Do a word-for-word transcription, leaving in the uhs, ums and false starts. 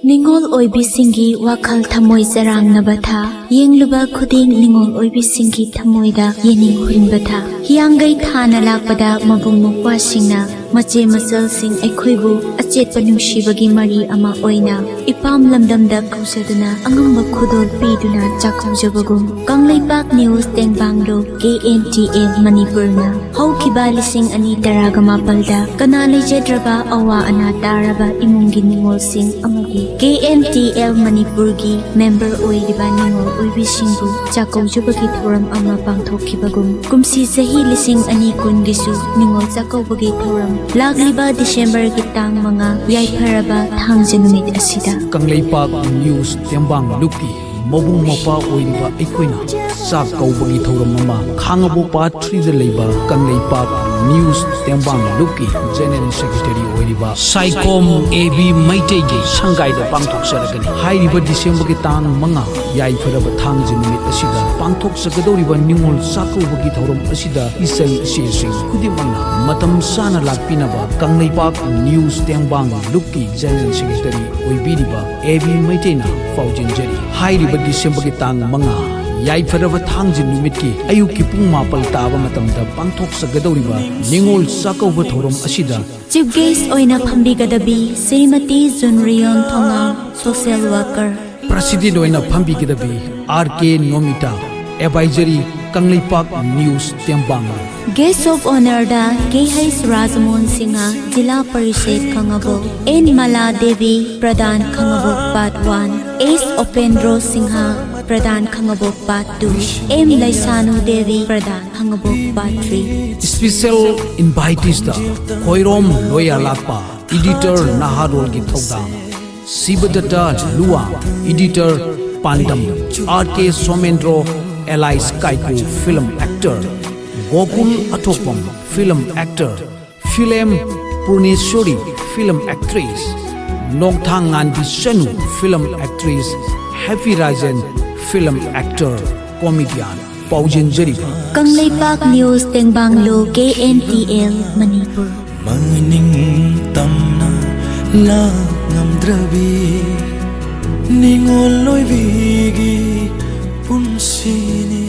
ꯅꯤꯉꯣꯜ ꯑꯣꯏꯕꯤꯁꯤꯡꯒꯤ ꯋꯥꯈꯜ ꯊꯃꯣꯏ ꯆꯔꯥꯡꯅꯕ ꯊꯥ꯫ ꯌꯦꯡꯂꯨꯕ ꯈꯨꯗꯤꯡ ꯅꯤꯉꯣꯜ ꯑꯣꯏꯕꯤꯁꯤꯡꯒꯤ ꯊꯃꯣꯏꯗ ꯌꯦꯡꯅꯤꯡ ꯍꯨꯔꯤꯟꯕ ꯊꯥ꯫ ꯍꯤꯌꯥꯡꯒꯩ ꯊꯥꯅ ꯂꯥꯛꯄꯗ ꯃꯕꯨꯡ ꯃꯧꯄ꯭ꯋꯥꯁꯤꯡꯅ ꯃꯆꯦ ꯃꯆꯜꯁꯤꯡ ꯑꯩꯈꯣꯏꯕꯨ ꯑꯆꯦꯠꯄ ꯅꯨꯡꯁꯤꯕꯒꯤ ꯃꯔꯤ ꯑꯃ ꯑꯣꯏꯅ ꯏꯄꯥꯝ ꯂꯝꯗꯝꯗ ꯀꯧꯖꯗꯨꯅ ꯑꯉꯝꯕ ꯈꯨꯗꯣꯜ ꯄꯤꯗꯨꯅ ꯆꯥꯛꯀꯧꯖꯕꯒꯨꯝ, ꯀꯪꯂꯩꯄꯥꯛ ꯅ꯭ꯌꯨꯁ ꯇꯦꯡꯕꯥꯡꯂꯨꯞ ꯀꯦ ꯑꯦꯟ ꯇꯤ ꯑꯦꯜ ꯃꯅꯤꯄꯨꯔꯅ ꯍꯧꯈꯤꯕ ꯂꯤꯁꯤꯡ ꯑꯅꯤ ꯇꯔꯥꯒ ꯃꯥꯄꯜꯗ ꯀꯅꯥ ꯂꯩꯖꯗ꯭ꯔꯕ ꯑꯋꯥ ꯑꯅꯥ ꯇꯥꯔꯕ ꯏꯃꯨꯡꯒꯤ ꯅꯤꯉꯣꯜꯁꯤꯡ ꯑꯃꯗꯤ ꯀꯦ ꯑꯦꯟ ꯇꯤ ꯑꯦꯜ ꯃꯅꯤꯄꯨꯔꯒꯤ ꯃꯦꯝꯕꯔ ꯑꯣꯏꯔꯤꯕ ꯅꯤꯉꯣꯜ ꯑꯣꯏꯕꯤꯁꯤꯡꯕꯨ ꯆꯥꯛꯀꯧꯖꯕꯒꯤ ꯊꯧꯔꯝ ꯑꯃ ꯄꯥꯡꯊꯣꯛꯈꯤꯕꯒꯨꯝ, ꯀꯨꯝꯁꯤ ꯆꯍꯤ ꯂꯤꯁꯤꯡ ꯑꯅꯤ ꯀꯨꯟꯒꯤꯁꯨ ꯅꯤꯉꯣꯜ ꯆꯥꯛꯀꯧꯕꯒꯤ ꯊꯧꯔꯝ ꯂꯥꯛꯂꯤꯕ ꯗꯤꯁꯦꯝꯕꯔꯒꯤ ꯇꯥꯡ ꯃꯉꯥ, ꯌꯥꯏꯐꯔꯕ ꯊꯥꯡꯖ ꯅꯨꯃꯤꯠ ꯑꯁꯤꯗ ꯀꯪꯂꯩꯄꯥꯛ ꯅ꯭ꯌꯨꯁ ꯇꯦꯡꯕꯥꯡ ꯂꯨꯞꯀꯤ ꯃꯕꯨꯡ ꯃꯧꯄ꯭ꯋꯥ ꯑꯣꯏꯔꯤꯕ ꯑꯩꯈꯣꯏꯅ ꯆꯥꯛ ꯀꯧꯕꯒꯤ ꯊꯧꯔꯝ ꯑꯃ ꯈꯥꯉꯕꯣꯛ ꯄꯥꯠ ꯊ꯭ꯔꯤꯗ ꯂꯩꯕ ꯀꯪꯂꯩꯄꯥꯛ ꯅ꯭ꯌꯨꯁ ꯇꯦꯡꯕꯥꯡ ꯂꯨꯞꯀꯤ ꯖꯦꯅꯔꯦꯜ ꯁꯦꯀ꯭ꯔꯦꯇꯔꯤ ꯑꯣꯏꯔꯤꯕ ꯁꯥꯏꯈꯣꯝ ꯑꯦ ꯕꯤ ꯃꯩꯇꯩꯒꯤ ꯁꯪꯒꯥꯏꯗ ꯄꯥꯡꯊꯣꯛꯆꯔꯒꯅꯤ꯫ ꯍꯥꯏꯔꯤꯕ ꯗꯤꯁꯦꯝꯕꯔꯒꯤ ꯇꯥꯡ ꯃꯉꯥ, ꯌꯥꯏꯐꯔꯕ ꯊꯥꯡꯖ ꯅꯨꯃꯤꯠ ꯑꯁꯤꯗ ꯄꯥꯡꯊꯣꯛꯆꯒꯗꯧꯔꯤꯕ ꯅꯤꯉꯣꯜ ꯆꯥꯛꯀꯧꯕꯒꯤ ꯊꯧꯔꯝ ꯑꯁꯤꯗ ꯏꯆꯜ ꯏꯆꯦꯁꯤꯡ ꯈꯨꯗꯤꯡꯃꯛꯅ ꯃꯇꯝ ꯆꯥꯅ ꯂꯥꯛꯄꯤꯅꯕ ꯀꯪꯂꯩꯄꯥꯛ ꯅ꯭ꯌꯨꯁ ꯇꯦꯡꯕꯥꯡ ꯂꯨꯞꯀꯤ ꯖꯦꯅꯔꯦꯜ ꯁꯦꯀ꯭ꯔꯦꯇꯔꯤ ꯑꯣꯏꯕꯤꯔꯤꯕ ꯑꯦ ꯕꯤ ꯃꯩꯇꯩꯅ ꯄꯥꯎꯖꯦꯟꯖꯔꯤ꯫ ꯍꯥꯏꯔꯤꯕ ꯗꯤꯁꯦꯝꯕꯔꯒꯤ ꯇꯥꯡ ꯃꯉꯥ, ꯌꯥꯏꯐꯔꯕ ꯊꯥꯡꯖ ꯅꯨꯃꯤꯠꯀꯤ ꯑꯌꯨꯛꯀꯤ ꯄꯨꯡ ꯃꯥꯄꯜ ꯇꯥꯕ ꯃꯇꯝꯗ ꯄꯥꯡꯊꯣꯛꯆꯒꯗꯧꯔꯤꯕ ꯅꯤꯉꯣꯜ ꯆꯥꯛꯀꯧꯕ ꯊꯧꯔꯝ ꯑꯁꯤꯗ ꯆꯤꯐ ꯒꯦꯁ꯭ꯠ ꯑꯣꯏꯅ ꯐꯝꯕꯤꯒꯗꯕꯤ Shrimati Junriyon Thongam, social worker. President ꯑꯣꯏꯅ ꯐꯝꯕꯤꯒꯗꯕꯤ R K Nomita, advisory, Kangleipak news ꯇꯦꯡꯕꯥꯡ꯫ ꯒꯦꯁ꯭ꯠ ꯑꯣꯐ ꯑꯣꯅꯔꯗ K H Rajmohan Singh, zila parishad Khangabok, N Mala Devi, pradhan Khangabok part one, S Upendro Singh, pradhan Khangabok part two, M Leisanu Devi, pradhan Khangabok part three. Special invitees Khoirom Loyalakpa, editor ꯅꯍꯥꯔꯣꯜꯒꯤ ꯊꯧꯗꯥꯡ, ꯁꯤꯕꯗꯠꯇ Luwang, editor Paandam, R K Somendro, Elais Kaiku, film actor, Gokul ꯑꯊꯣꯛꯄꯝ, film actor, Filem Purneshori, film actress, ꯅꯣꯡꯊꯥꯡꯉꯥꯟꯕꯤ Chanu, film actress, Happy Rajen, film actor, comedian. ꯄꯥꯎꯖꯦꯟꯖꯔꯤꯕ Kangleipak news ꯇꯦꯡꯕꯥꯡꯂꯨꯞ K N T L Manipur. ꯃꯅꯤꯡ ꯇꯝꯅ ꯂꯥꯛ ꯉꯝꯗ꯭ꯔꯕꯤ ꯅꯤꯉꯣꯜ ꯑꯣꯏꯕꯤꯒꯤ ꯄꯨꯟꯁꯤꯅꯤ꯫